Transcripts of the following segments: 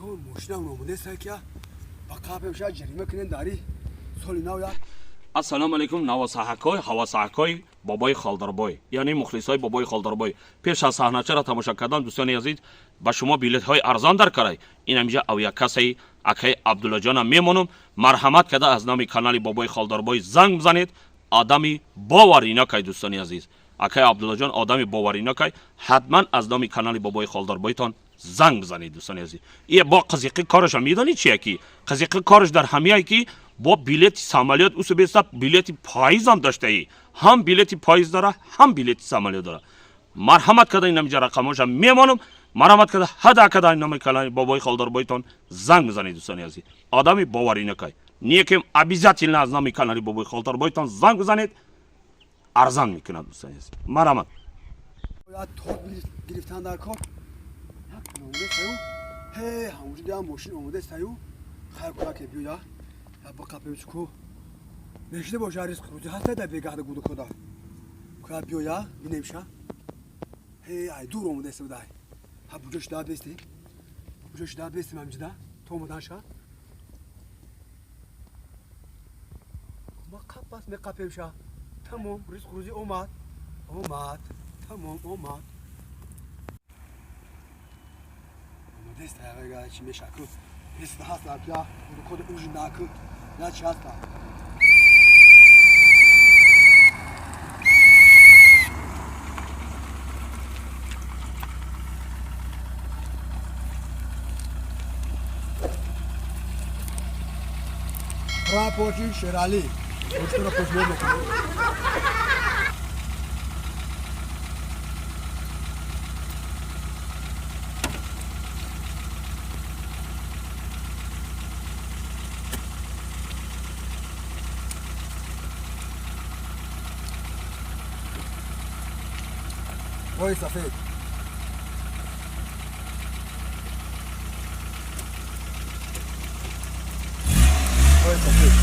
Ягон мошинам омода ки ба қапем ша ҷарима кунем дари соли нав як. Ассалому алайкум, навасаҳакой, ҳавасаҳакой бобои Холдорбой, яъне мухлисои бобои Холдорбой. Пеш аз саҳначаро тамошо кардан, дӯстони азиз, ба шумо билетҳои арзон дар карай. Ин ҳамҷа авиакассаи акаи Абдуллоҷона мемонам. Марҳамат карда аз номи канали бобои Холдорбой занг бизанед. Одами боваринакай, дӯстони азиз. Акаи Абдуллоҷон одами боваринакай. Ҳатман аз номи канали бобои Холдорбойтон занг бизанед, дӯстони азиз. Е бо қизиқи кораша медонед чия ки? Қизиқи кораш дар ҳамияе ки бо билети самолёт усу беста билети поездам доштаи. Ҳам билети поезд дора, ҳам билети самолёт дора. Марҳамат карда ин ҳамҷа рақамоша мемонам. Марҳамат карда ҳада када ин номи канали бобои Холдорбойтон занг бизанед, дӯстони азиз. Одами боваринакай. Некем обязательно аз номи канали бобои Холдорбойтон занг бизанед. Арзан мекунад, дӯстони азиз. Марҳамат. Бояд торт гирифтан дар кор. Як омода саю. Ҳе, ҳамонҷо диям мошин омода саю. Хайр кунаке биёя. Я ба қапем чику. Мешида боша ризқ рӯзи ҳаста да бегаҳда гуду кода. Куя биёя, бинемша. Ҳе, ай дур омода савдай. Ҳа буҷо шуда бести. Буҷо шуда бести мамҷида. То омаданша. Ма қапас меқапемша. Тамом, ризқ рӯзи омад. Омад. Тамом, омад. Омадест аяга чи мешаку. Бест ҳаста я гуду кода ужин наку. Я чи ҳаста. Прапорщик Шерали. Почтуро пешниҳод мекунем. Ой, сафед. Ой, сафед.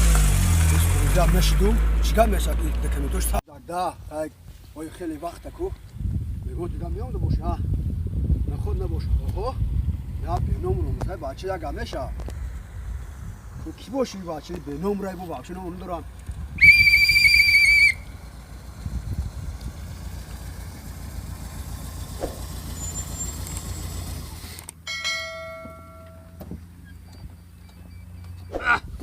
Рӯза мешидум, чӣ гап мешад документош да, ой хеле вақта ку. Мегӯ дига меомда боша, а? Наход набоша. Оҳо. Я беном ромусай бача як гап меша. Ку ки боши бача беном рай бу бача ном дорам.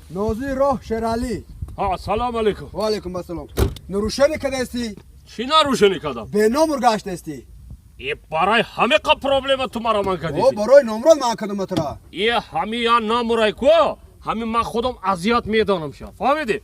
Нозир роҳ Шералӣ. Ассалому алайкум. Ва алайкум ассалом. Нарушение кардасти? Чӣ нарушение кардам? Беномр гаштасти. Е барои ҳамеқа проблема ту маро ман кардӣ. О, барои номрод ман кардам тура. Е ҳами я намурай ку? Ҳами ман худам азият медонам ша. Фаҳмидӣ?